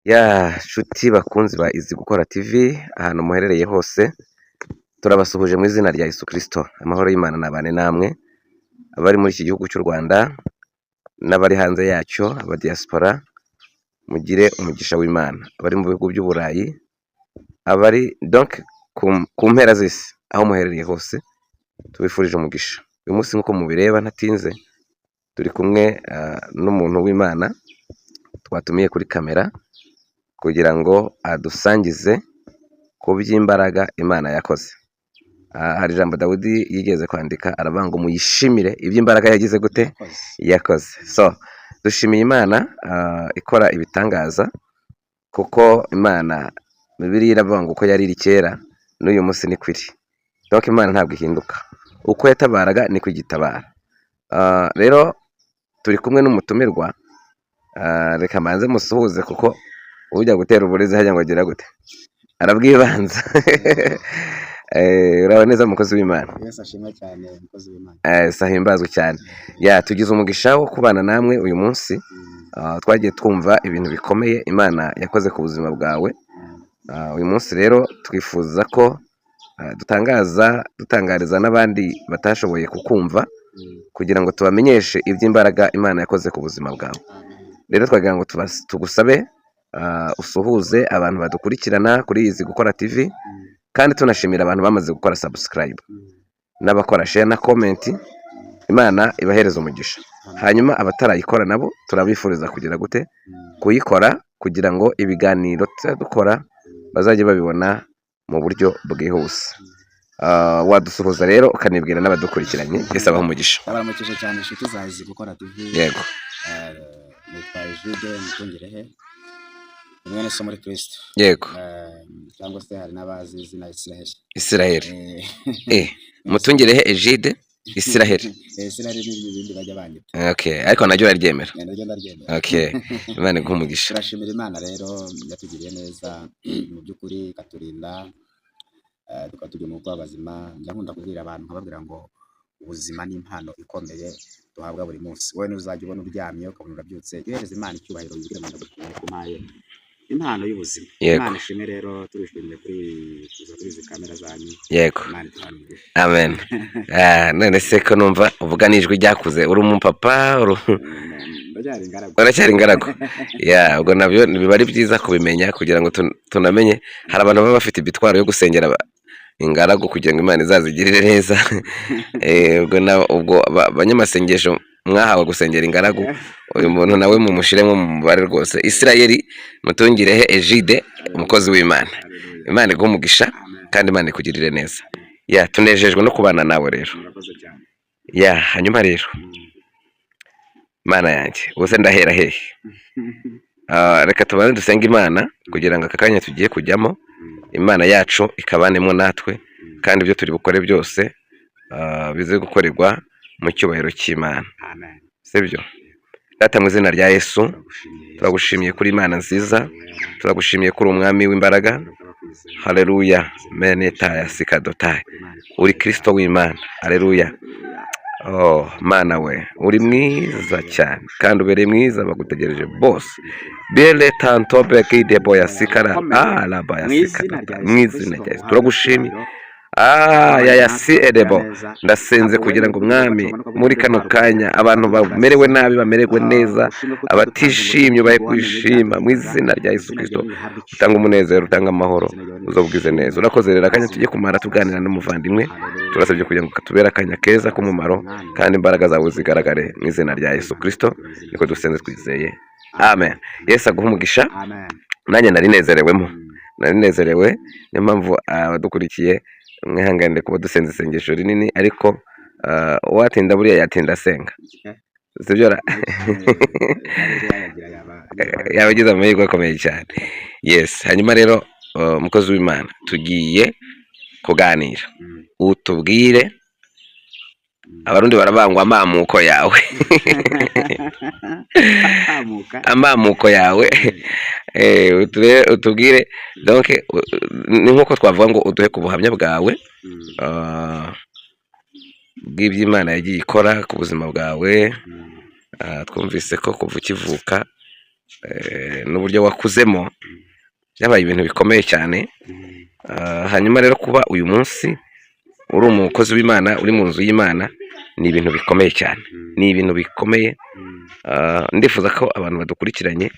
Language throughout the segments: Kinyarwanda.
Ya nshuti bakunzi ba Izi Gukora TV, ahantu muherereye hose, turabasuhuje mu izina rya Yesu Kristo. Amahoro y'Imana nabane namwe, abari muri iki gihugu cy'u Rwanda n'abari hanze yacyo, aba diaspora, mugire umugisha w'Imana. Abari mu bihugu by'Uburayi, abari donc ku mpera z'isi, aho muherereye hose, tubifurije umugisha. Uyu munsi, nk'uko mubireba, ntatinze, turi kumwe n'umuntu w'Imana twatumiye kuri kamera kugira ngo adusangize ku by'imbaraga Imana yakoze. Hari ijambo Dawidi yigeze kwandika, aravuga ngo muyishimire iby'imbaraga yagize gute? Yakoze. So dushimiye Imana ikora ibitangaza, kuko Imana, Bibiliya iravuga ngo uko yari iri kera n'uyu munsi niko iri. Donc Imana ntabwo ihinduka, uko yatabaraga niko igitabara. Rero turi kumwe n'umutumirwa. Reka mbanze musuhuze, kuko ujya gutera uburezi hajya ngo agira gute? Arabwibanza. Uraho neza, mukozi w'Imana? Yesu ashimwe cyane, umukozi w'Imana. Ahimbazwe cyane. Ya, tugize umugisha wo kubana namwe uyu munsi. Twagiye twumva ibintu bikomeye Imana yakoze ku buzima bwawe. Uyu munsi rero twifuza ko dutangaza, dutangariza n'abandi batashoboye kukumva, kugira ngo tubamenyeshe iby'imbaraga Imana yakoze ku buzima bwawe. Rero twagira ngo tugusabe usuhuze abantu badukurikirana kuri Izi Gukora TV, kandi tunashimira abantu bamaze gukora subscribe n'abakora share na comment. Imana ibahereza umugisha. Hanyuma abatarayikora nabo turabifuriza kugira gute? Kuyikora, kugira ngo ibiganiro tuzajya dukora bazajye babibona mu buryo bwihuse. Wadusuhuza rero, ukanibwira n'abadukurikiranye. Yesu abahe umugisha. Ndabaramukije cyane, inshuti za Izi Gukora TV. Yego. Nitwa Egide Mutungirehe, ni mwene so muri Kristo. Cyangwa se hari n'abazi izina Israel. Israel. Mutungirehe Egide Israel. Israel n'ibindi bajya banyita. Okay, ariko naryo uraryemera? Naryo ndaryemera. Okay, Imana iguhe umugisha. Turashimira Imana rero yatugiriye neza mu by'ukuri, ikaturinda, tukaba turi mu buzima. Njya nkunda kubwira abantu, nkababwira ngo ubuzima ni impano ikomeye duhabwa buri munsi. Wowe ntuzajya ubona uryamye ukabona urabyutse, jya uhereza Imana icyubahiro, wibwire ngo ndagushimiye ko umpaye impano y'ubuzima. Imana ishimwe rero, turishimye kuri kuza kuri izi kamera zanyu. Imana iduhane umugisha. Amen. None se ko numva uvuga n'ijwi ryakuze, uri umupapa, Ndacyari ingaragu. Uracyari ingaragu? Ya, ubwo nabyo biba ari byiza kubimenya kugira ngo tunamenye. Hari abantu baba bafite imitwaro yo gusengera ingaragu kugira ngo Imana izazigirire neza. Ubwo ubwo abanyamasengesho mwahawe gusengera ingaragu, uyu muntu nawe mumushiremo mu mubare rwose. Israel Mutungirehe Egide, umukozi w'Imana. Haleluya. Imana iguhe umugisha. Amen. Kandi Imana ikugirire neza. Ya, tunejejwe no kubana nawe rero. Murakoze cyane. Ya, hanyuma rero, Mana yanjye, ubuse ndahera hehe? Reka tubanze dusenge Imana kugira ngo aka kanya tugiye kujyamo, Imana yacu ikabanemo natwe, kandi ibyo turi bukore byose bize gukorerwa mu cyubahiro cy'Imana. Amen. Sibyo? Data, mu izina rya Yesu, Turagushimiye. turagushimiye kuri Imana nziza, turagushimiye kuri umwami w'imbaraga. Haleluya, menetaya sikadotayi, uri Kristo w'Imana. Haleluya. Oh Mana we, uri mwiza cyane kandi ubereye mwiza bagutegereje bose. Bele tanto bekide boya sikara ala baya Mu izina sikara rya mu Yesu izina Kristo, rya Yesu, uhabwe turagushimiye. icyubahiro. Ya ya si edebo, ndasenze kugira ngo, Mwami, muri kano kanya abantu bamerewe nabi bamererwe neza, abatishimye bahe kwishima mu izina rya Yesu Kristo. Utanga umunezero, utanga amahoro, uzobwize neza. Urakoze rero. Akanya tujye kumara tuganira n'umuvandimwe, turasabye kugira ngo katubere akanya keza k'umumaro, kandi imbaraga zawe zigaragare mu izina rya Yesu Kristo. Niko dusenze twizeye, amen. Yesu aguhe umugisha. Amen. Nanjye nari nezerewemo, nari nezerewe. Niyo mpamvu abadukurikiye mwihanganire kuba dusenze isengesho rinini, ariko uwatinda buriya yatinda asenga, sibyo ra? Yaba agize amahirwe akomeye cyane. Yes, hanyuma rero, umukozi w'Imana, tugiye kuganira, utubwire, Abarundi barabangwa amamuko yawe. Amuka. Amamuko yawe. Utubwire donc, ni nkuko twavuga ngo uduhe ku buhamya bwawe bw'iby'Imana yagiye ikora ku buzima bwawe. Twumvise ko kuva ukivuka n'uburyo wakuzemo, byabaye ibintu bikomeye cyane. Hanyuma rero kuba uyu munsi uri umukozi w'Imana, uri mu nzu y'Imana, ni ibintu bikomeye cyane, ni ibintu bikomeye. Ndifuza ko abantu badukurikiranye,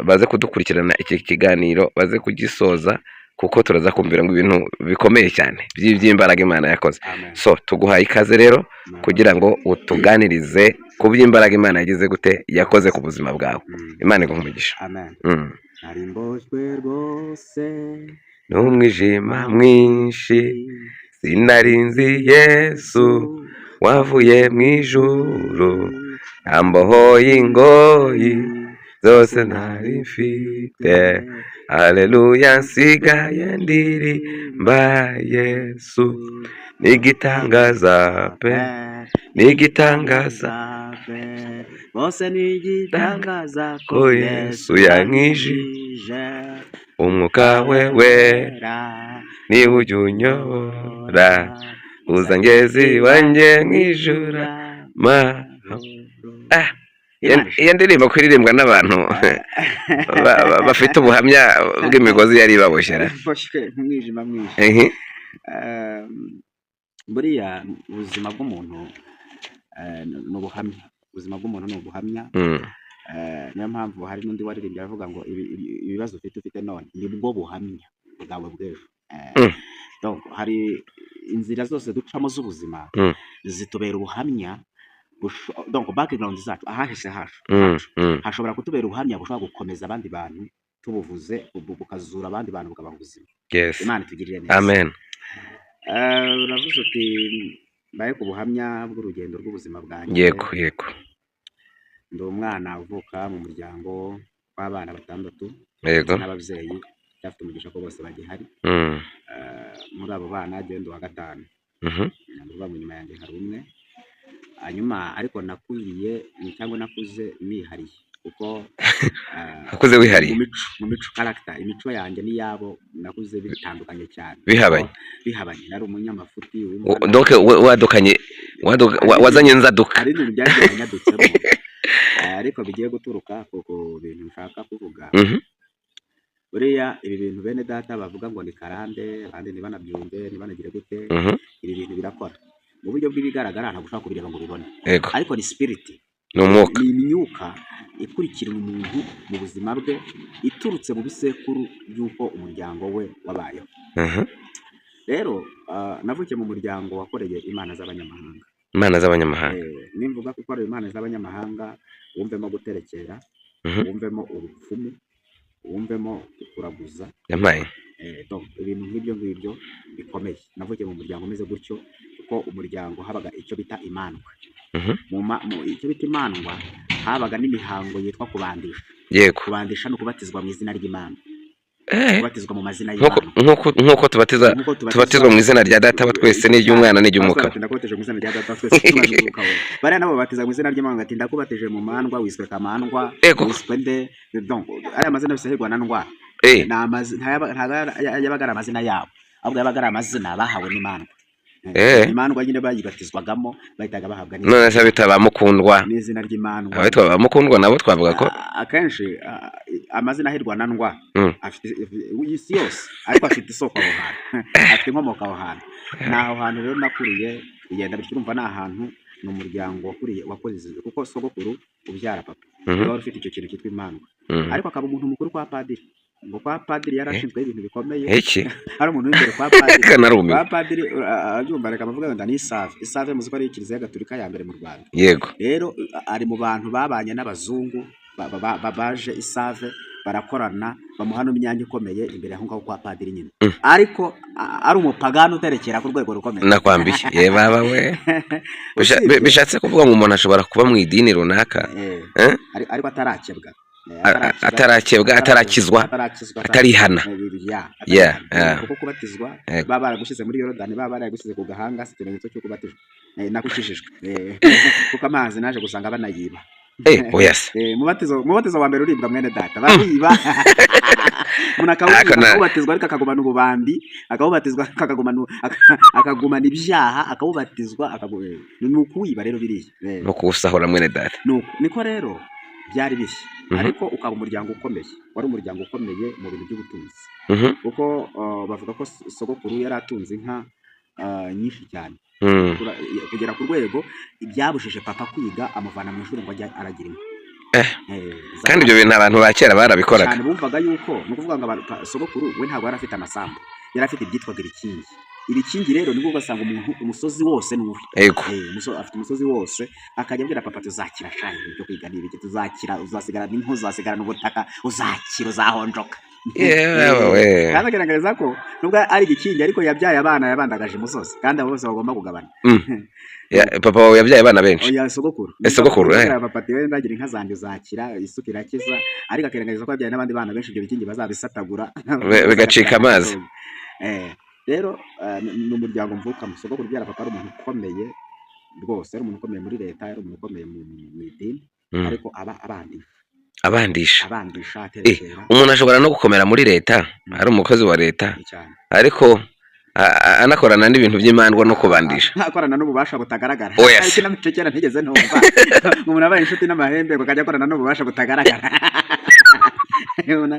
baze kudukurikirana iki kiganiro, baze kugisoza, kuko turaza kumvira ngo ibintu bikomeye cyane by'imbaraga Imana yakoze. Amen. So tuguhaye ikaze rero kugira ngo utuganirize ku by'imbaraga Imana yagize gute, yakoze ku buzima bwawe. Imana iguhe umugisha. Amen. Nari mboshywe rwose N'umwijima mwinshi, sinari nzi Yesu wavuye mu ijuru, ambohoye ingoyi zose nari mfite. Haleluya, nsigaye ndirimba Yesu, n'igitangaza pe, n'igitangaza bose, ni igitangaza ko Yesu yankijije. Umwuka we wera niwe ujya unyobora, uza ngezi iwanjye nk'ijura ma. Ah, iyo ndirimbo kuririmbwa n'abantu bafite ubuhamya bw'imigozi yari ibaboshye. Mboshywe mu mwijima mwinshi. Buriya ubuzima bw'umuntu ni ubuhamya, ubuzima bw'umuntu ni ubuhamya. Niyo mpamvu hari n'undi waririmbye aravuga ngo ibibazo ufite none nibwo buhamya bwawe bw'ejo. Donc hari inzira zose ducamo z'ubuzima zitubera ubuhamya, donc background zacu, ahahise hacu hacu hashobora kutubera ubuhamya bushobora gukomeza abandi bantu tubuvuze, bukazura abandi bantu, bukabaha ubuzima. Imana itugirire neza. Amen. Uravuze uti mbaye ku buhamya bw'urugendo rw'ubuzima bwanjye. Yego yego. Ndi umwana uvuka mu muryango w'abana batandatu n'ababyeyi bafite umugisha ko bose bagihari. Muri abo bana njyewe ndi uwa gatanu. Ni ukuvuga ngo inyuma yanjye hari umwe. Hanyuma ariko nakuriye cyangwa nakuze nihariye, kuko Wakuze wihariye? Mu mico, character, imico yanjye n'iyabo nakuze bitandukanye cyane. Bihabanye? Kuko bihabanye, nari umunyamafuti wumva Donc wadukanye wazanye inzaduka. Hari ibintu byagiye binyadutsemo, ariko bigiye guturuka ku bintu nshaka kuvuga. Buriya ibi bintu bene data bavuga ngo ni karande, abandi ntibanabyumve, ntibanagire gute, ibi bintu birakora mu buryo bw'ibigaragara, ntabwo ushobora kubireba ngo ubibone, ariko ni spirit. Ni umwuka. Ni imyuka ikurikirana umuntu mu buzima bwe, iturutse mu bisekuru by'uko umuryango we wabayeho. Rero navukiye mu muryango wakoreye imana z'abanyamahanga. Imana z'abanyamahanga. Nimvuga gukorera imana z'abanyamahanga, wumvemo guterekera, wumvemo ubupfumu, wumvemo kuraguza. Yampaye. Donc ibintu nk'ibyo ngibyo bikomeye. Navukiye mu muryango umeze gutyo, kuko umuryango habaga icyo bita imandwa. Icyo bita imandwa, habaga n'imihango yitwa kubandisha. Kubandisha ni ukubatizwa mu izina ry'Imana, kubatizwa mu mazina Nk'uko y'Imana. Nk'uko tubatiza, Nk'uko tubatizwa mu izina rya Data wa twese n'iry'Umwana n'iry'Umwuka. Bati ndakubatije mu izina rya Data wa twese n'Umwana n'iry'Umwuka wera. Bariya nabo babatiza mu izina ry'Imana, ati ndakubatije mu mandwa, wiswe Kamandwa, wiswe nde. Donc ariya mazina yose ahigwa na ndwa ni ntabwo yabaga ari amazina yabo, ahubwo yabaga ari amazina bahawe n'imandwa. Imandwa nyine bayibatizwagamo, bahitaga bahabwa None se abita ba Mukundwa, n'izina ry'imandwa. Abitwa ba Mukundwa nabo twavuga ko Akenshi amazina ahirwa na ndwa afite isi yose, ariko afite isoko aho hantu, afite inkomoko aho hantu. Ni aho hantu rero nakuriye, bigenda bityo. Urumva ni ahantu, ni umuryango wakuriye wakoze, kuko sogokuru ubyara papa wari ufite icyo kintu cyitwa imandwa, ariko akaba umuntu mukuru kwa padiri, ngo kwa padiri yari ashinzwe ibintu bikomeye. Iki? Hari umuntu w'imbere kwa padiri. Kanarumiwe. Kwa padiri, abyumva, reka bavuga wenda ni Isave. Isave muzi ko ari kiliziya gatolika ya mbere mu Rwanda. Rero ari mu bantu babanye n'abazungu baje Isave, barakorana, bamuha n'imyanya ikomeye imbere aho ngaho kwa padiri nyine, ariko ari umupagani uterekera ku rwego rukomeye. Nakwambiye ye baba we. Usibye Bishatse kuvuga ngo umuntu ashobora kuba mu idini runaka, Eh, eh? Ariko atarakebwa. Atarakebwa, atarakizwa, atarakizwa, atarihana. Ya, atarihana. Kuko kubatizwa, baba baragushyize muri Yorodani, baba baragushyize ku gahanga, si ikimenyetso cy'uko ubatijwe, nakukijijwe. Kuko amazi naje gusanga banayiba. Oya se. Mubatizo wa mbere uribwa, mwene data, bariba umuntu Ariko akawubatizwa, ariko akagumana ububandi, akawubatizwa akagumana ibyaha, akawubatizwa ni ukuwiba rero biriya. No kuwusahura, mwene data. Nuko niko rero byari bishya. Ariko ukaba umuryango ukomeye, wari umuryango ukomeye mu bintu by'ubutunzi, kuko bavuga ko sogokuru yari atunze inka nyinshi cyane, kugera ku rwego ibyabujije papa kwiga, amuvana mu ishuri ngo ajye aragira inka. Kandi ibyo bintu abantu ba kera barabikoraga. Cyane, bumvaga yuko, ni ukuvuga ngo sogokuru we ntabwo yari afite amasambu, yari afite ibyitwaga ibikingi. Ibikingi rero nibwo ugasanga umuntu umusozi wose ni uwe. Afite umusozi wose, akajya abwira papa: "Tuzakira sha, ibintu byo kwiga ni ibiki? Tuzakira, uzasigarana inka, uzasigarana ubutaka, uzakira, uzahonjoka." Yewe we. Kandi agaragaza ko nubwo ari igikingi, ariko yabyaye abana yabandagaje umusozi, kandi abo bose bagomba kugabana. Papa wawe yabyaye abana benshi? Oya, sogokuru. Sogokuru, eh. Yabwira papa ati: "Wenda ndagira inka zanjye, uzakira, isuka irakiza," ariko akirengagiza ko yabyaye n'abandi bana benshi, ibyo bikingi bazabisatagura Bigacika amazi. Rero ni umuryango mvukamo. Sogokuru ubyara papa ari umuntu ukomeye rwose, ari umuntu ukomeye muri leta, ari umuntu ukomeye mu idini, ariko aba abandisha. Abandisha. Abandisha, aterekera. Umuntu ashobora no gukomera muri leta, ari umukozi wa leta, Cyane. ariko anakorana n'ibintu by'imandwa no kubandisha. Akorana n'ububasha butagaragara. Oya se. Ikinamico kera ntigeze numva, umuntu abaye inshuti n'amahembe ngo akajya akorana n'ububasha butagaragara. Abona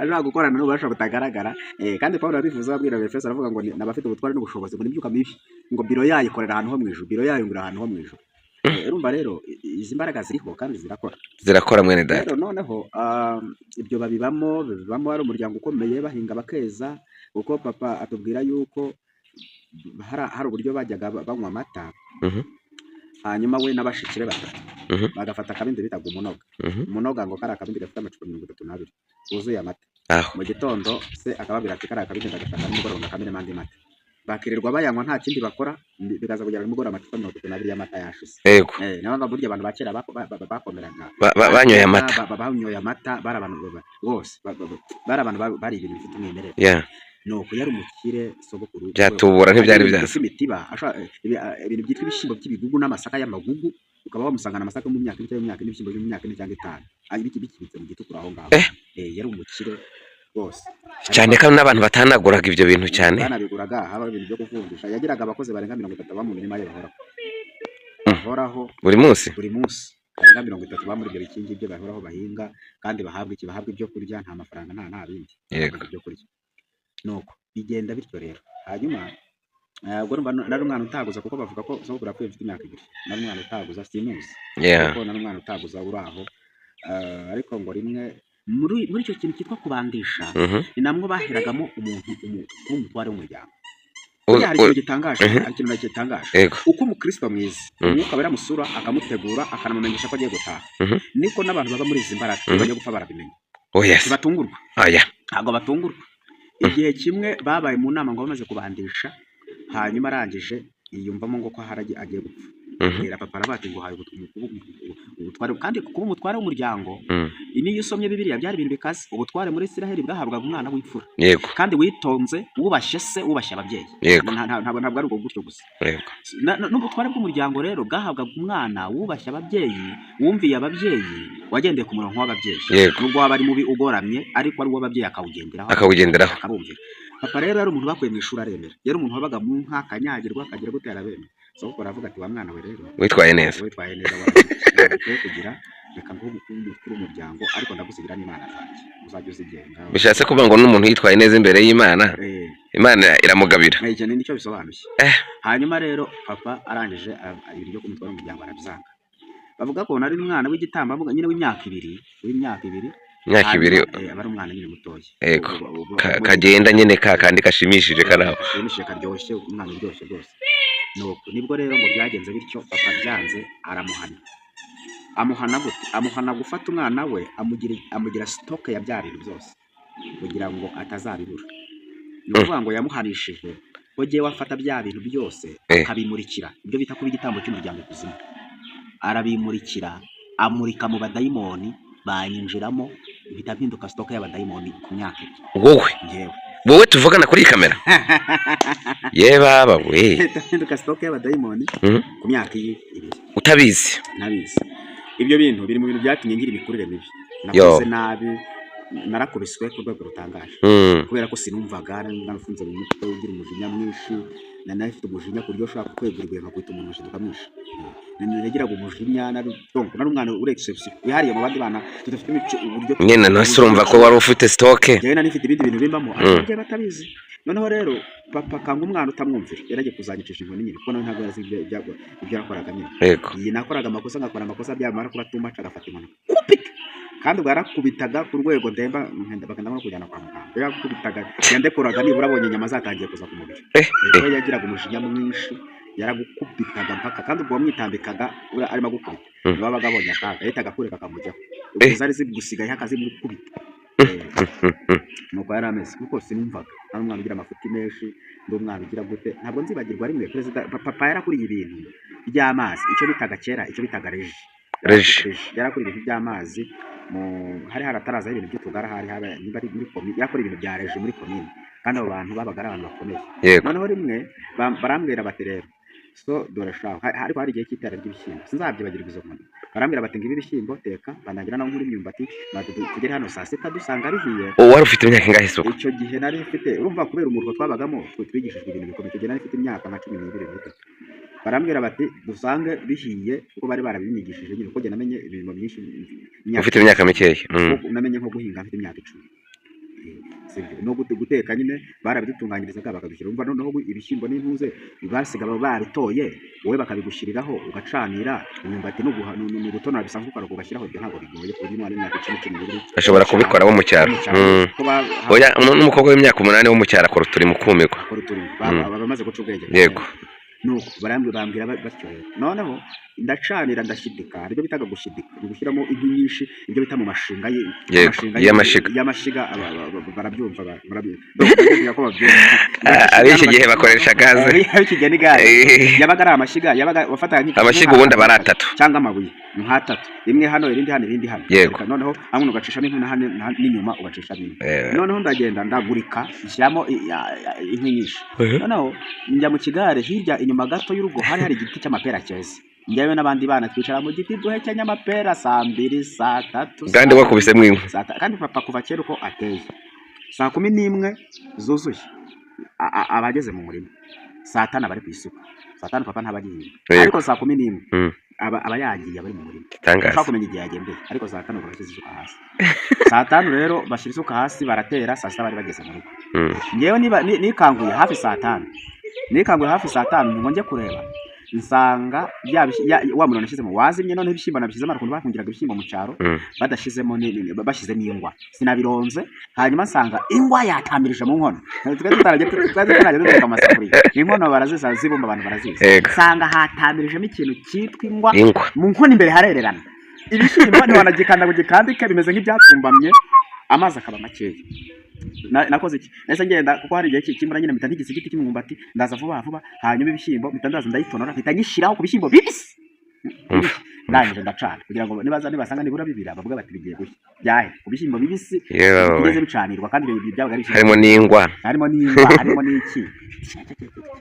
ashobora gukorana n'ububasha butagaragara. Kandi Pawulo yabivuze abwira Abefeso, aravuga ngo n'abafite ubutware n'ubushobozi, ngo n'imyuka mibi, ngo biro yayo ikorera ahantu ho mu ijuru, biro yayo ngo iri ahantu ho mu ijuru. Urumva rero izi mbaraga ziriho kandi zirakora. Zirakora, mwene data. Rero noneho ibyo babibamo, ari umuryango ukomeye, bahinga bakeza, kuko papa atubwira yuko hari uburyo bajyaga banywa amata, hanyuma we n'abashiki be batatu bagafata akabindi bitaga umunoga. Umunoga ngo kari akabindi gafite amacupa 32 wuzuye amata. Aho. Mu gitondo se akababwira ati: "Kariya akabindi ndagashaka nimugoroba, ngakamiremo andi mata." Bakirirwa bayanywa, nta kindi bakora, bikaza kugera nimugoroba amacupa 32 y'amata yashize. Naho ngo burya abantu ba kera bakomeraga Banyoye amata. Banyoye amata, bari abantu bose bari abantu bari ibintu bifite umwimerere. Nuko yari umukire sogokuru. Byatubura ntibyari Ibintu byaza. byitwa imitiba, ibintu byitwa ibishyimbo by'ibigugu n'amasaka y'amagugu, ukaba wamusangana amasaka mu myaka 4 cyangwa imyaka 4, n'ibishyimbo byo mu myaka 4 cyangwa 5, bikibitse mu gitukura aho ngaho. Yari umukire rwose. Cyane ko n'abantu batanaguraga ibyo bintu cyane. Banabiguraga, haba ibintu byo kuvunjisha. Yagiraga abakozi barenga 30 ba mu mirima ye bahoraho, bahoraho. Buri munsi. Buri munsi barenga 30 ba muri ibyo bikingi bye bahoraho, bahinga kandi bahabwa iki? Bahabwa ibyo kurya, nta mafaranga, nta bindi. Bahabwa ibyo kurya, nuko bigenda bityo rero. Hanyuma ubwo urumva nari umwana utaguza, kuko bavuga ko sogokuru yapfuye mfite imyaka 2. Nari umwana utaguza, simuzi, ariko nari umwana utaguza uri aho. Ariko ngo rimwe muri icyo kintu cyitwa kubandisha, ni namwo baheragamo umuntu kuba umutware w'umuryango. Burya hari ikintu gitangaje, hari ikintu gitangaje. Uko umukristo mwiza, umwuka wera amusura, akamutegura, akanamumenyesha ko agiye gutaha, niko n'abantu baba muri izi mbaraga iyo bagiye gupfa barabimenya. Oya se. Ntibatungurwa. Oya. Ntabwo batungurwa. Igihe kimwe babaye mu nama ngo bamaze kubandisha, hanyuma arangije yiyumvamo ngo ko hari agiye gupfa, abwira papa, aravuga ati: "Nguhaye ubutware." Kandi kuba umutware w'umuryango, niyo usomye Bibiliya, byari ibintu bikaze. Ubutware muri Isiraheli bwahabwaga umwana w'imfura kandi witonze, wubashye se, wubashye ababyeyi. Ntabwo ari ubwo gutyo gusa. N'ubutware bw'umuryango rero bwahabwaga umwana wubashye ababyeyi, wumviye ababyeyi, wagendeye ku murongo w'ababyeyi, nubwo waba ari mubi ugoramye, ariko ari uw'ababyeyi akawugenderaho. Akawugenderaho. Akabumvira. Papa rero yari umuntu bakuye mu ishuri aremera, yari umuntu wabaga mu nka, akanyagirwa, akagira gute, arabemera. Sogokuru aravuga ati: "Wa mwana we rero, Witwaye neza. witwaye neza, ukwiye kugira, reka nguhe umukuru w'umuryango, ariko ndagusigira n'imana zanjye, uzajya uzigenga." Bishatse kuvuga ngo n'umuntu yitwaye neza imbere y'Imana, Imana iramugabira. Icyo ni nicyo bisobanuye. Hanyuma rero papa arangije ibintu byo kumutwara umuryango arabyanga. Bavuga ko nari umwana w'igitambambuga nyine w'imyaka 2, w'imyaka 2. Imyaka 2. Hanyuma, aba ari umwana nyine mutoya. Kagenda nyine ka kandi gashimishije kari aho. Gashimishije, karyoshye, umwana uryoshye rwose. Nuko nibwo rero ngo byagenze bityo, papa byanze aramuhana. Amuhana gute? Amuhana gufata umwana we, amugira stock ya bya bintu byose kugira ngo atazabibura. Ni ukuvuga ngo yamuhanishije ko jyewe afata bya bintu byose akabimurikira, ibyo bita kuba igitambo cy'umuryango ikuzimu. Arabimurikira, amurika mu badayimoni, banyinjiramo, mpita mpinduka stock y'abadayimoni ku myaka 2. Wowe? Njyewe. Wowe tuvugana kuri iyi kamera, ye baba we! Mpita mpinduka stock y'abadayimoni ku myaka 2. Utabizi? Nabizi. Ibyo bintu biri mu bintu byatumye ngira imikurire mibi. Nakuze nabi. Narakubiswe ku rwego rutangaje, kubera ko sinumvaga, nari narafunze mu mutwe, ugira umujinya mwinshi. Nari mfite umujinya ku buryo ushobora kwegura ibuye nkakubita umuntu ngashiduka mwinshi. Nagiraga umujinya, nari, donc, nari umwana uri exception, wihariye mu bandi bana tudafite imico uburyo. Nyine nase urumva ko wari ufite stock. Njyewe nari mfite ibindi bintu bimbamo, ariko ababyeyi batabizi. Noneho rero papa akanga umwana utamwumvira, yaragiye kuzanyicisha inkoni nyine, kuko nawe ntabwo yazi ibyo yakoraga nyine. Iyi nakoraga amakosa, ngakora amakosa, byamara kuba too much agafata inkoni kupita, kandi ubwo yarakubitaga ku rwego ndemba nkenda bakenda no kujyana kwa muganga. Yarakubitaga, yandekuraga nibura abonye inyama zatangiye kuza ku mubiri. Kuko yagiraga umujinya mwinshi, yaragukubitaga mpaka, kandi ubwo wamwitambikaga uriya arimo agukubita, niwe wabaga abonye akaga, yahitaga akureka akamujyaho, ubwo zari zigusigayeho akazimukubita. Nuko yari ameze, kuko sinumvaga, ari umwana ugira amafuti menshi, ndi umwana ugira gute. Ntabwo nzibagirwa rimwe perezida papa yarakuriye ibintu by'amazi, icyo bitaga kera, icyo bitaga régie. Régie. Régie. Yarakuriye ibintu by'amazi mu hari haratarazaho ibintu by'utugara, hari haba niba ari muri komine, yarakuriye ibintu bya régie muri komine, kandi abo bantu babaga ari abantu bakomeye. Noneho rimwe barambwira bati: "Rero so dore shaho." Ariko hari igihe cy'itera ry'ibishyimbo, sinzabyibagirwa izo nkoni. Barambwira bati: "Ngibi ibishyimbo, teka." Bandangira naho nkura imyumbati, bati: "Tugere hano saa 6 dusanga bihiye." Wari ufite imyaka ingahe isuku? Icyo gihe nari mfite, urumva kubera umurwa twabagamo, twe twigishijwe ibintu bikomeye. Icyo gihe nari mfite imyaka nka 12, 13. Barambwira bati dusange bihiye, kuko bari barabinyigishije nyine, kuko njye namenye ibintu byinshi imyaka Ufite imyaka mikeya. Kuko namenye nko guhinga mfite imyaka 10. Sibyo? No guteka nyine barabidutunganyirizaga bakadushyira. Urumva noneho ibishyimbo n'intuze basiga babitoye, wowe bakabigushyiriraho ugacanira. Imyumbati ni ugutonora bisanzwe, ukaruka ugashyiraho. Ibyo ntabwo bigoye ku buryo umwana w'imyaka 10, 12 Ashobora kubikora wo mu cyaro. Wo mu cyaro. Ko Oya, n'umukobwa w'imyaka 8 wo mu cyaro akora uturimo ukumirwa. Akora uturimo, baba bamaze guca ubwenge. Nuko barambwira, bambwira batyo rero, noneho ndacanira, ndashidika. Aribyo bitaga gushidika, ni ugushyiramo inkwi nyinshi, ibyo bita mu mashinga amashinga Y'amashiga. Y'amashiga, barabyumva, ndavuga ko babyumva. Ab'iki gihe bakoresha gaze. Ab'iki gihe ni gaze. Yabaga ari amashyiga, yabaga wafataga Amashyiga ubundi aba ari atatu. Cyangwa amabuye nk'atatu, rimwe hano, irindi hano, irindi hano. Reka noneho hamwe ugacishamo inkwi, na hano n'inyuma ugacishamo inkwi. Noneho ndagenda ndagurika, nshyiramo inkwi nyinshi. Noneho njya mu kigare, hirya inyuma gato y'urugo hari hari igiti cy'amapera cyeze. Njyewe n'abandi bana twicara mu giti duhekenya amapera saa 2, saa 3. Kandi wakubisemo inkwi. Kandi papa kuva kera uko ateye, saa 11 zuzuye aba ageze mu murima, saa 5 aba ari ku isuka, saa 5 papa ntaba agihinga. Ariko saa 11 aba yagiye, aba ari mu murima. Igitangaza. Ushobora kumenya igihe yagendeye, ariko saa 5 bashyize isuka hasi. Saa 5 rero bashyira isuka hasi baratera, saa 6 bari bageze mu rugo. Ngewe niba nikanguye hafi saa 5, nikanguye hafi saa 5 ngo njye kureba, nsanga wa muriro nashyizemo wazimye. Noneho ibishyimbo nabishyizemo, hari ukuntu bahungiraga ibishyimbo mu cyaro badashyizemo bashyizemo ingwa, sinabironze. Hanyuma nsanga ingwa yatamirije mu nkono. Twari tutarajya duteka amasafuriya, inkono baraziza zibumba, abantu barazizi. Nsanga hatamirijemo ikintu cyitwa ingwa. Ingwa. Mu nkono imbere harererana, ibishyimbo ntiwanagikanda ngo gikandike, bimeze nk'ibyatumbamye, amazi akaba makeya. Nakoze iki? Nahise ngenda, kuko hari igihe cy'imvura nyine, mpita ntigisa igiti cy'imyumbati, ndaza vuba vuba. Hanyuma ibishyimbo mpita ndaza ndayitonora, mpita nyishyiraho ku bishyimbo bibisi. Umva. Ndangije ndacana kugira ngo nibaza nibasanga nibura bibira, bavuga bati bigiye gushya byahe ku bishyimbo bibisi Yewe. bitigeze bicanirwa. Kandi ibyo byabaga ari ibishyimbo Harimo n'ingwa. Harimo n'ingwa, harimo n'iki.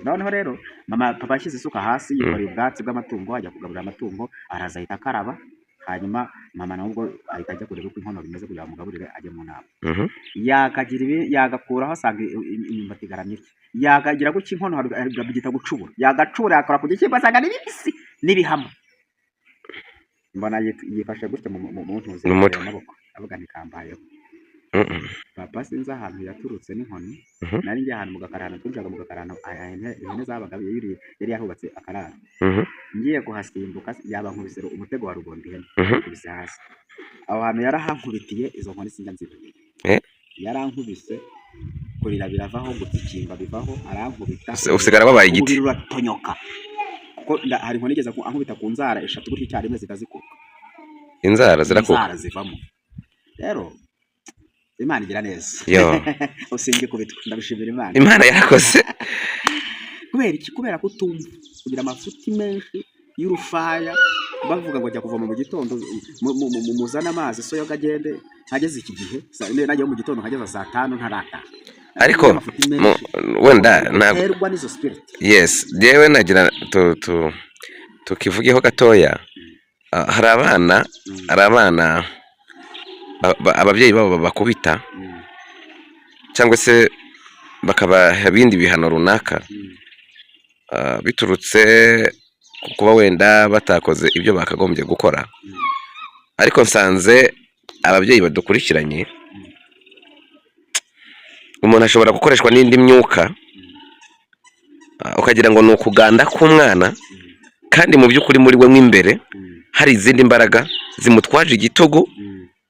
Noneho rero mama, papa yashyize isuka hasi, yikoreye ubwatsi bw'amatungo, ajya kugaburira amatungo, araza ahita akaraba. Hanyuma mama nawe ubwo ahita ajya kureba uko inkono bimeze kugira ngo amugaburire ajye mu nama. Yakagira ibi, yagakuraho asanga imyumbati igaramye itya, yakagira gutya inkono babyita gucubura, yagacubura yakora ku gishyimbo asanga ni bibisi n'ibihama. Mbona yifashe gutya mu ntuzi Mu mutwe. amaboko, avuga nti kambayeho. Papa sinzi ahantu yaturutse n'inkoni. Nari ngiye ahantu mu gakarano, twinjiraga mu gakarano, ihene zabaga, yari yahubatse akararo. Ngiye kuhasimbuka yaba nkubise umutego wa rugondo ihene nkubise hasi. Aho hantu yarahankubitiye izo nkoni, sinjya nzibagirwa. Yarankubise kurira biravaho, gutsikimba bivaho, arankubita. Usigara wabaye igiti. Umubiri uratonyoka, kuko hari inkoni igeze ankubita ku nzara eshatu gutyo icyarimwe zikazikuka. Inzara zirakuka. Inzara zivamo. Rero Imana igira neza. Yo. Usinge kubitwa, ndabishimira Imana. Imana yarakoze. Kubera iki? Kubera ko utumva, kugira amafuti menshi y'urufaya, bavuga ngo jya kuvoma mu gitondo, muzane amazi so yoga agende, nkageze iki gihe najya mu gitondo nkageza saa 5 ntarataha. Ariko Amafuti menshi wenda ntabwo terwa n'izo spirit. Yes, jewe nagira tukivugeho gatoya. Ah, hari abana, hari abana ababyeyi babo babakubita cyangwa se bakabaha ibindi bihano runaka, biturutse ku kuba wenda batakoze ibyo bakagombye gukora. Ariko nsanze ababyeyi badukurikiranye, umuntu ashobora gukoreshwa n'indi myuka, ukagira ngo ni ukuganda k'umwana, kandi mu by'ukuri muri we mo imbere hari izindi mbaraga zimutwaje igitugu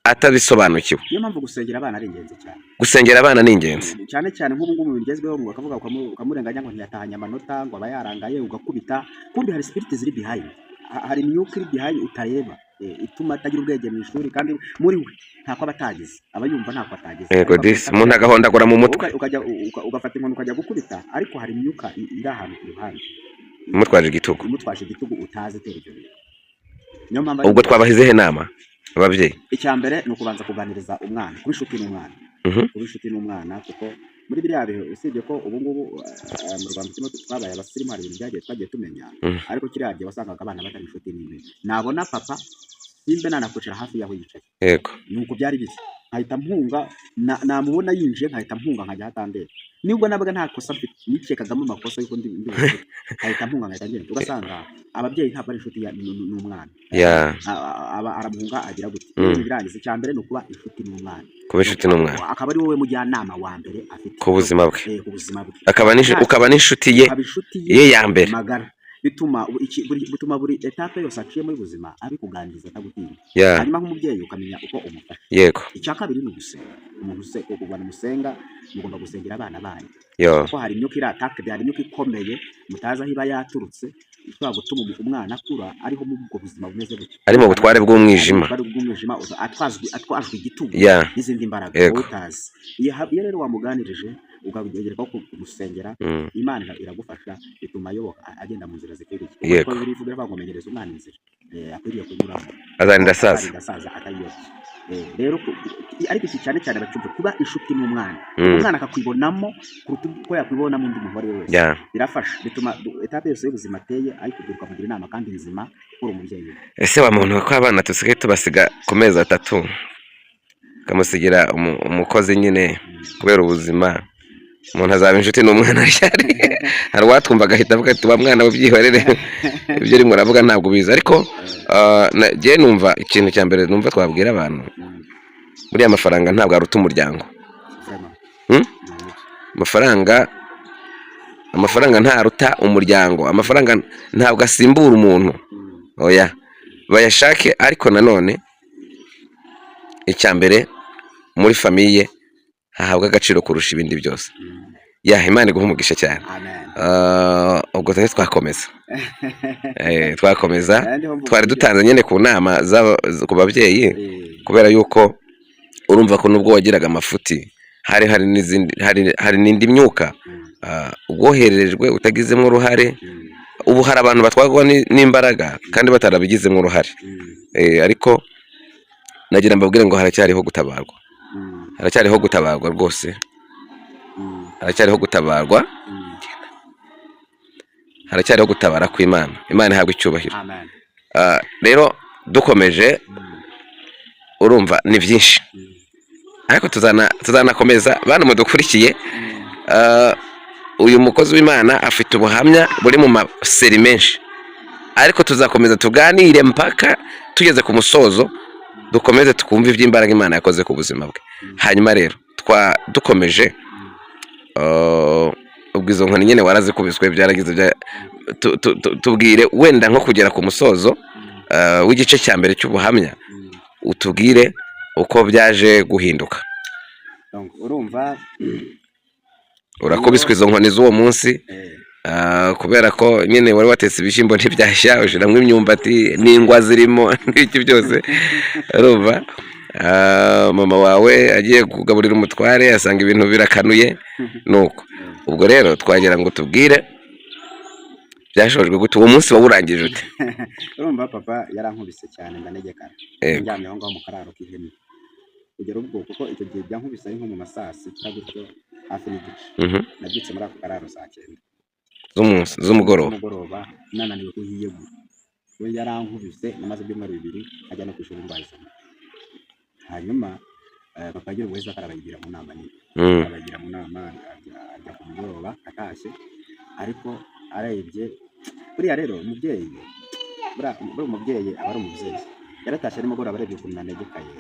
atabisobanukiwe. Niyo mpamvu gusengera abana ari ingenzi cyane. Gusengera abana ni ingenzi. Cyane cyane nk'ubu ngubu bigezweho, ngo bakavuga ukamurenganya ngo ntiyatahanye amanota, ngo aba yarangaye, ugakubita, kumbi hari spirit ziri behind. Hari imyuka iri behind utareba, ituma atagira ubwenge mu ishuri, kandi muri we ntako aba atagize, aba yumva ntako atagize. Yego. Ariko Disi umuntu agahondagura mu mutwe. Ugafata inkoni ukajya gukubita, ariko hari imyuka iri ahantu ku ruhande imutwaje igitugu, imutwaje igitugu utazi itera ibyo bintu. Niyo mpamvu ari Ubwo twabaha izihe nama ababyeyi? Icya mbere ni ukubanza kuganiriza umwana, kuba inshuti n'umwana. Kuba inshuti n'umwana, kuko muri biriya bihe, usibye ko ubu ngubu mu Rwanda turimo twabaye abasirimu, hari ibintu byagiye twagiye tumenya, ariko kiriya gihe wasangaga abana batari inshuti n'imwe. Nabona papa simbe nanakwicara hafi y'aho yicaye. Nuko byari biri, nkahita mpunga, namubona yinjiye nkahita mpunga, nkajya ahatandera, nubwo nabaga nta kosa mfite, nikekagamo amakosa y'uko ndi bukore, nkahita mpunga, nkahita ngenda. Ugasanga ababyeyi ntabwo ari inshuti n'umwana. Aba aramuhunga, agira gute? Ibintu birangiza. Icya mbere ni ukuba inshuti n'umwana. Kuba inshuti n'umwana. Akaba ari wowe mujyanama wa mbere afite ku buzima bwe. Ku buzima bwe. Ukaba n'inshuti ye ukaba inshuti ye ye ya mbere magara. Bituma bituma buri étape yose aciye muri buzima abikuganiriza atagutinya. Hanyuma nk'umubyeyi ukamenya uko umufasha. Icya kabiri ni ugusenga. Umuntu use abantu musenga, mugomba gusengera abana banyu, kuko hari imyuka iri attacked, hari imyuka ikomeye mutazi aho iba yaturutse, ishobora gutuma umwana akura ariho muri ubwo buzima bumeze gutyo, ari mu butware bw'umwijima. Ari bw'umwijima, atwajwe igitugu n'izindi mbaraga wowe utazi. Iyo rero wamuganirije, ukagereka ko kumusengera, Imana iragufasha, bituma ayoboka, agenda mu nzira zikwiriye. Kuko Bibiliya ivuga ngo menyereza umwana inzira akwiriye kunyuramo, azarinda asaza, azarinda asaza atayiyobye. Rero ariko iki cyane cyane bacyumve, kuba inshuti n'umwana, umwana akakwibonamo kuruta uko yakwibonamo undi muntu uwo ari we wese. Birafasha, bituma étape yose y'ubuzima ateye ayikubwira, ukamugira inama kandi nzima, uri umubyeyi we. Ese wa muntu, ko abana dusigaye tubasiga ku mezi 3, ukamusigira umukozi nyine kubera ubuzima, umuntu azaba inshuti n'umwana ryari? Hari uwatwumva agahita avuga ati: "Wa mwana we, byihorere, ibyo urimo uravuga ntabwo ubizi." Ariko njyewe numva ikintu cya mbere numva twabwira abantu, buriya amafaranga ntabwo aruta umuryango. Vraiment. Hmm? Amafaranga ntaruta umuryango, amafaranga ntabwo asimbura umuntu. Oya, bayashake, ariko nanone icya mbere muri famille hahabwa agaciro kurusha ibindi byose. Ya, Imana iguha umugisha cyane. Amen. Ubwo twe twakomeza, twakomeza. Ndiho mvuga Twari ibyo. dutanze nyine ku nama ku babyeyi, kubera yuko urumva ko nubwo wagiraga amafuti, hari n'izindi, hari n'indi myuka wohererejwe utagizemo uruhare. Ubu hari abantu batwarwa n'imbaraga kandi batarabigizemo uruhare. Ariko nagira mbabwire ngo haracyariho gutabarwa. Haracyariho gutabarwa rwose. Haracyariho gutabarwa. Haracyariho gutabara kw'Imana. Imana ihabwa icyubahiro. Amen. Rero dukomeje, urumva ni byinshi, ariko tuzanakomeza. Bana mudukurikiye, uyu mukozi w'Imana afite ubuhamya buri mu ma séries menshi, ariko tuzakomeza tuganire mpaka tugeze ku musozo, dukomeze twumve iby'imbaraga Imana yakoze ku buzima bwe. Hanyuma rero dukomeje, ubwo izo nkoni nyine warazikubiswe, byaragize tubwire wenda nko kugera ku musozo w'igice cya mbere cy'ubuhamya, utubwire uko byaje guhinduka. Donc, urumva Urakubiswe izo nkoni z'uwo munsi, kubera ko nyine wari watetse ibishyimbo ntibyashya, ushyiramo imyumbati n'ingwa zirimo n'ibiki byose. Urumva, mama wawe agiye kugaburira umutware asanga ibintu birakanuye. Nuko ubwo rero twagira ngo tubwire byashojwe gute, uwo munsi wawurangije ute? Urumva papa yarankubise cyane ndanegekara. Ndyamye aho ngaho mu kararo k'ihene, kugera ubwo, kuko icyo gihe byankubise ari nko mu ma saa sita gutyo, hafi n'igice. Nabyutse muri ako kararo saa cyenda Z'umunsi, z'umugoroba. Z'umugoroba, nananiwe kuhiyegura. We yarankubise, namaze ibyumweru 2 ajya no ku ishuri ndwaye izo. Hanyuma papa agira ubwo akarabayigira mu nama nyine, abagira mu nama, ajya ku mugoroba atashye, ariko arebye buriya rero umubyeyi, buriya umubyeyi aba ari umubyeyi. Yaratashye nimugoroba, arebye ukuntu nanegekaye,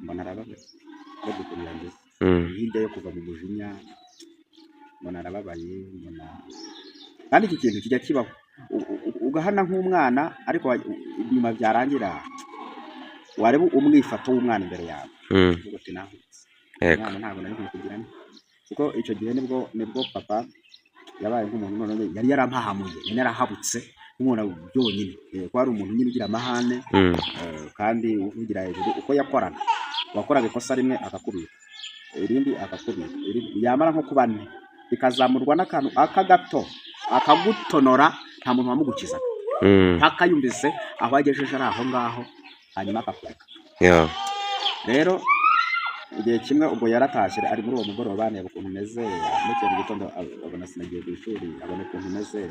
mbona arababaye, arebye ukuntu yangize, hirya yo kuva mu mujinya, mbona arababaye. Mbona kandi iki kintu kijya kibaho, ugahana nk'umwana, ariko nyuma byarangira wareba umwifato w'umwana imbere yawe, uvuga uti nahubutse. Umwana ntabwo nari nkwiye kugira nte, kuko icyo gihe nibwo papa yabaye nk'umuntu noneho yari yarampahamuye, yari yarahabutse nk'umuntu byonyine. Ko ari umuntu nyine ugira amahane, kandi uvugira hejuru uko yakoraga. Wakoraga ikosa rimwe akakubika, irindi akakubika, yamara nko kuba ane bikazamurwa n'akantu aka gato akagutonora, nta muntu wamugukizaga, mpaka yumvise aho agejeje ari aho ngaho, hanyuma akakureka. Rero igihe kimwe ubwo yaratashye ari muri uwo mugoroba, areba ukuntu umeze, bukeye mu gitondo abona sinagiye ku ishuri, abona ukuntu umeze,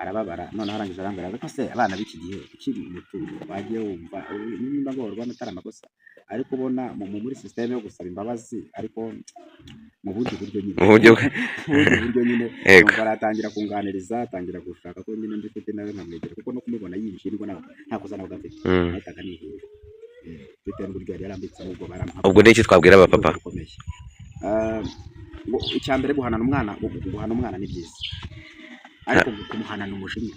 arababara. Noneho arangije arambwira, ariko se abana b'iki gihe ukiri muto wagiye wumva nimba ngorwa atari amakosa, ariko ubona muri système yo gusaba imbabazi, ariko mu bundi buryo nyine, Mu buryo mu bundi buryo nyine. Nuko aratangira kunganiriza, atangira gushaka ko nyine mbifite nawe nkamwegera, kuko no kumubona yinjiye nibwo nta kosa nabaga mfite, nahitaga nihera, bitewe n'uburyo yari yarambitsemo ubwo baramuha. Ubwo ni iki twabwira abapapa? Bukomeye. Icya mbere, guhanana umwana, guhana umwana ni byiza, ariko kumuhanana umujinya,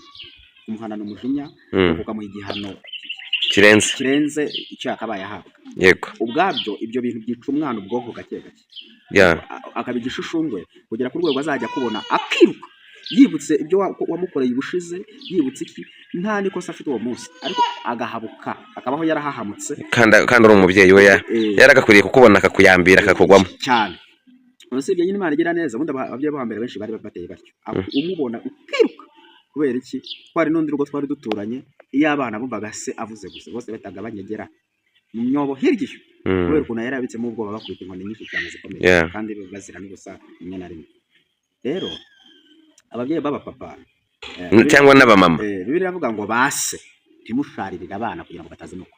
kumuhanana umujinya, ukamuha igihano kirenze, kirenze icyo yakabaye ahabwa, ubwabyo ibyo bintu byica umwana ubwonko gake gake, akaba igishushungwe kugera ku rwego azajya kubona akiruka, yibutse ibyo wamukoreye ubushize, yibutse iki, nta n'ikosa afite uwo munsi, ariko agahabuka, akabaho yarahahamutse. Kandi uri umubyeyi we, yaragakwiriye kukubona akakuyambira, akakugwamo. Cyane. Usibye nyine Imana igira neza, ubundi ababyeyi bo hambere benshi bari bateye batyo. Umubona ukiruka. Kubera iki? Ko hari n'undi rugo twari duturanye, iyo abana bumvaga se avuze gusa, bose bahitaga banyegera mu myobo hirya iyo, kubera ukuntu yari yabitsemo ubwoba, bakubita inkoni nyinshi cyane zikomeye, kandi bazira n'ubusa rimwe na rimwe. Rero ababyeyi b'abapapa, Cyangwa n'abamama. Bibiliya iravuga ngo base ntimusharirire abana kugira ngo batazinukwa.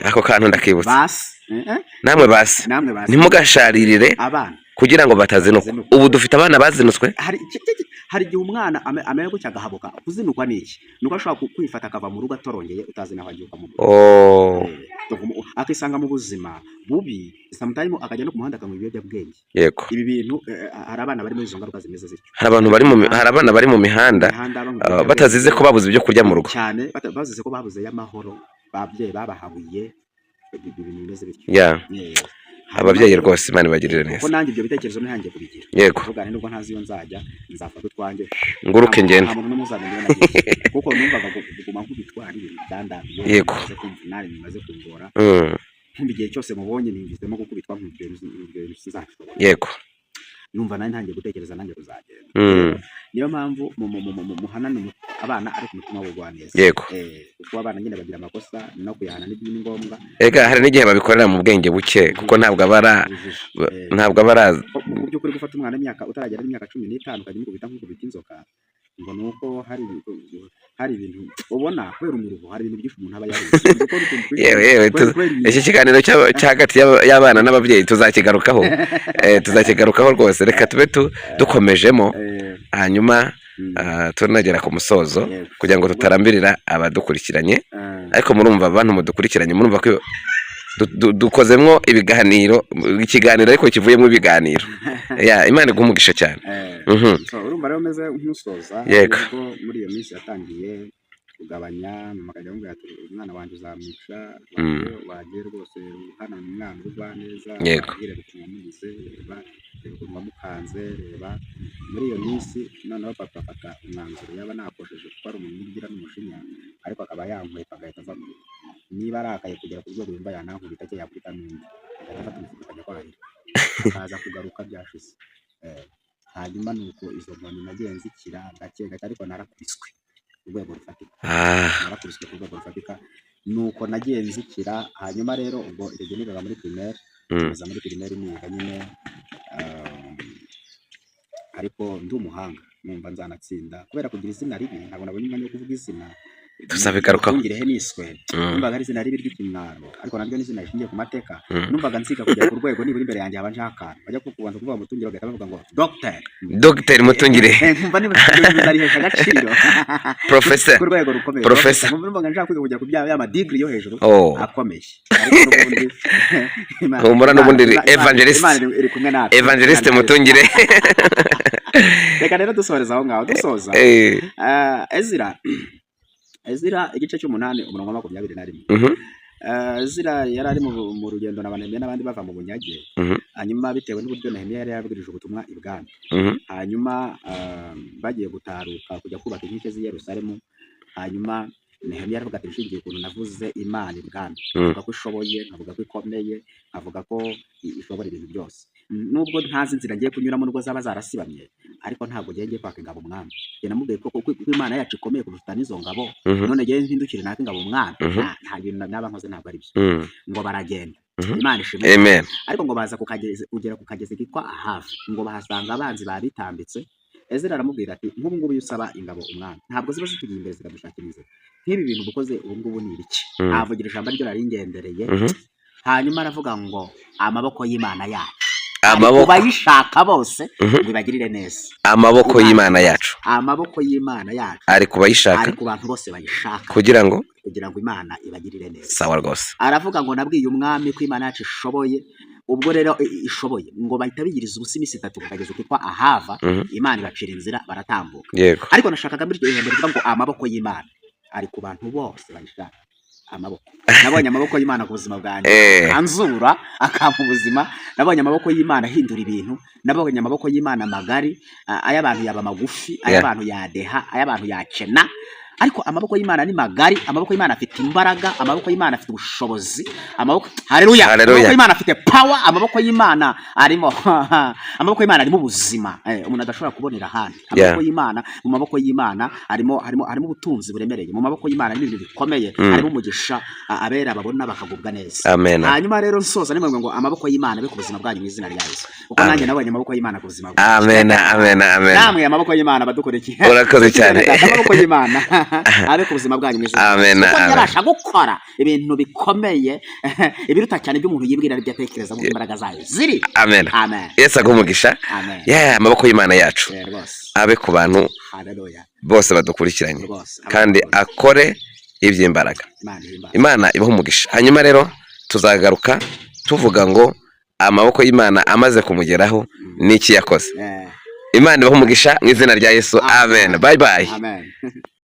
Ako kantu ndakibutse. Base, Namwe base, namwe base, ntimugasharirire abana kugira ngo batazinukwa. Batazinukwa. Ubu dufite abana bazinutswe. Hari igihe umwana amera gutya agahabuka. Kuzinukwa ni iki? Ni uko ashobora kwifata akava mu rugo atorongeye, utazi n'aho agiye, ukamubura. Oh. Akisanga mu buzima bubi, sometime akajya no ku muhanda akanywa ibiyobyabwenge. Ibi bintu, hari abana bari muri izo ngaruka zimeze zityo. Hari abana bari mu mihanda, Imihanda banywa ibiyobyabwenge. batazize ko babuze ibyo kurya mu rugo. Cyane, bazize ko babuze y'amahoro, ababyeyi babahabuye, ibintu bimeze bityo. Ababyeyi Hanyuma rwose Imana ibagirire kuko neza. nanjye ibyo bitekerezo ntihangiye kubigira, kuvuga nti nubwo ntazi iyo nzajya, nzafata utwanjye Nguruke ngende. Nta muntu n'umwe uzamenya iyo nagiye, kuko numvaga kuguma nkubitwa ari ibintu byandambiye, bimaze kumva nari bimaze kungora, nkumva igihe cyose mubonye niyumvisemo gukubitwa, nkumva ibyo bintu sinzabishobora. Numva nari ntangiye gutekereza nanjye kuzagenda. Niyo mpamvu muhanane abana, ariko umutima w'ubugwaneza. Kuko abana nyine bagira amakosa, no kuyahana ni ngombwa. Ega hari n'igihe babikorera mu bwenge buke, kuko ntabwo aba ara Ubujiji. Ntabwo aba arazi. Mu by'ukuri gufata umwana w'imyaka utaragera n'imyaka 15 ukajya umukubita nk'ukubita inzoka, ngo ni uko hari ibintu ubona kubera umuruho, hari ibintu byinshi umuntu aba yarize. Gukora utuntu twinshi Yewe yewe, kubera ibintu. Iki kiganiro cya hagati y'abana n'ababyeyi tuzakigarukaho, tuzakigarukaho rwose. Reka tube dukomejemo, hanyuma tunagera ku musozo, kugira ngo tutarambirira abadukurikiranye. Ariko murumva, abantu mudukurikiranye, murumva ko dukozemwo ibiganiro, ikiganiro ariko kivuyemo ibiganiro. Ya, Imana iguhe umugisha cyane. So, urumva rero meze nk'usoza. Nubwo muri iyo minsi yatangiye kugabanya, mama akajya amubwira ati umwana wanjye uzamwica, wagiye rwose uhana umwana urwa neza, wagiye reba ukuntu wamugize, reba ukuntu wamukanze, reba. Muri iyo minsi noneho papa afata umwanzuro, yaba nakosheje, kuko ari umuntu ugira n'umujinya, ariko akaba yankwepa agahita ava mu rugo. Niba arakaye kugera ku rwego yumva yanankubita cyangwa yakubita n'undi, agahita afata umufuka akajya kwahira, akaza kugaruka byashize. Hanyuma nuko izo nkoni nagiye nzikira gake gake, ariko narakubiswe ku rwego rufatika. Narakubiswe ku rwego rufatika, nuko nagiye nzikira. Hanyuma rero ubwo icyo gihe nigaga muri primaire, nkomeza muri primaire niga nyine, ariko ndi umuhanga, numva nzanatsinda kubera kugira izina ribi. Ntabwo nabonye umwanya wo kuvuga izina. Tuzabigarukaho. Mutungirehe niswe. Numvaga ari izina ribi ry'ikimwaro, ariko naryo ni izina rishingiye ku mateka. Numvaga nziga kugera ku rwego nibura imbere yanjye habanje akantu bajya kubanza kuvuga Mutungire, bagahita bavuga ngo Dogiteri. Dogiteri Mutungire. Nkumva niba ibyo bintu bizarihesha agaciro Professor. ku rwego rukomeye. Professor. Numvaga nshaka kwiga kugera ku bya ya ma degree yo hejuru Oh. akomeye, ariko n'ubundi Humura, n'ubundi evangelist. Imana iri kumwe natwe. Evangeliste Mutungire. Reka rero dusoreza aho ngaho, dusoza. Ezira igice cy'umunani, umurongo wa 21. Ezira yari ari mu rugendo na Nehemiya n'abandi bava mu bunyage. Hanyuma bitewe n'uburyo Nehemiya yari yarabwirije ubutumwa ibwami, hanyuma bagiye gutaruka kujya kubaka inkike z'i Yerusalemu. Hanyuma Nehemiya aravuga ati: "Nshingiye ukuntu navuze Imana ibwami, nkavuga ko ishoboye, nkavuga ko ikomeye, nkavuga ko ishobora ibintu byose, nubwo ntazi inzira ngiye kunyuramo, nubwo zaba zarasibamye, ariko ntabwo ngiye kwaka ingabo umwami. Njye namubwiye ko Imana yacu ikomeye kuruta n'izo ngabo. None ngiye mpindukire naka ingabo umwami? Nta bintu naba nkoze, ntabwo ari byo." Ngo baragenda. Imana ishimwe. Amen. Ariko ngo baza kugera ku kagezi kitwa Ahava, ngo bahasanga abanzi babitambitse. Ezra aramubwira ati: "Nk'ubu ngubu iyo usaba ingabo umwami, ntabwo ziba zitugiye imbere zikadushakira inzira? Nk'ibi bintu ukoze ubu ngubu ni ibiki?" Avugira ijambo ryo nari ngendereye. Hanyuma aravuga ngo amaboko y'Imana yacu ari ku Amaboko bayishaka bose ngo ibagirire neza. Amaboko Imana y'Imana yacu Amaboko y'Imana yacu ari ku bayishaka ari ku bantu bose bayishaka kugira ngo kugira ngo Imana ibagirire neza. Sawa rwose. Aravuga ngo: "Nabwiye umwami ko Imana yacu ishoboye." Ubwo rero ishoboye, ngo bahita biyiriza ubusa iminsi 3 ku kagezi kitwa Ahava. Imana ibacira inzira, baratambuka. Ariko nashakaga muri iryo jambo rivuga ngo amaboko y'Imana ari ku bantu bose bayishaka. Amaboko, nabonye amaboko y'Imana ku buzima bwanjye, anzura akampa ubuzima. Nabonye amaboko y'Imana ahindura ibintu. Nabonye amaboko y'Imana magari, ay'abantu yaba magufi, ay'abantu yadeha, ay'abantu yakena, ariko amaboko y'Imana ni magari. Amaboko y'Imana afite imbaraga, amaboko y'Imana afite ubushobozi, amaboko, haleluya! Haleluya. Amaboko y'Imana afite power, amaboko y'Imana arimo, amaboko y'Imana arimo ubuzima umuntu adashobora kubonera ahandi. Amaboko y'Imana, mu maboko y'Imana harimo ubutunzi buremereye. Mu maboko y'Imana harimo ibintu bikomeye, harimo umugisha abera babona bakagubwa neza. Amen. Hanyuma rero nsoza nimwe ngo amaboko y'Imana abe ku buzima bwanyu mu izina rya Yesu, kuko Amen. nanjye nabonye amaboko y'Imana ku buzima bwanjye. Amen, amen, amen. Namwe amaboko y'Imana badukurikiye. Urakoze cyane. Amaboko y'Imana abe ku buzima bwanyu mu izina rya Amen, Yesu, kuko amen. yarasha gukora ibintu bikomeye, ibiruta cyane ibyo umuntu yibwira, aribyo atekereza, nk'uko imbaraga zayo ziri. Amen. Amen. Yesu aguhe umugisha. Amen. Yeah, amaboko y'Imana yacu Rwose. abe ku bantu Haleluya. bose badukurikiranye Rwose. kandi akore iby'imbaraga. Imana ihimbaza. Imana ibahe umugisha. Hanyuma rero tuzagaruka tuvuga ngo amaboko y'Imana amaze kumugeraho n'iki yakoze. Imana ibahe umugisha mu izina rya Yesu. Amen. Bye bye. Amen.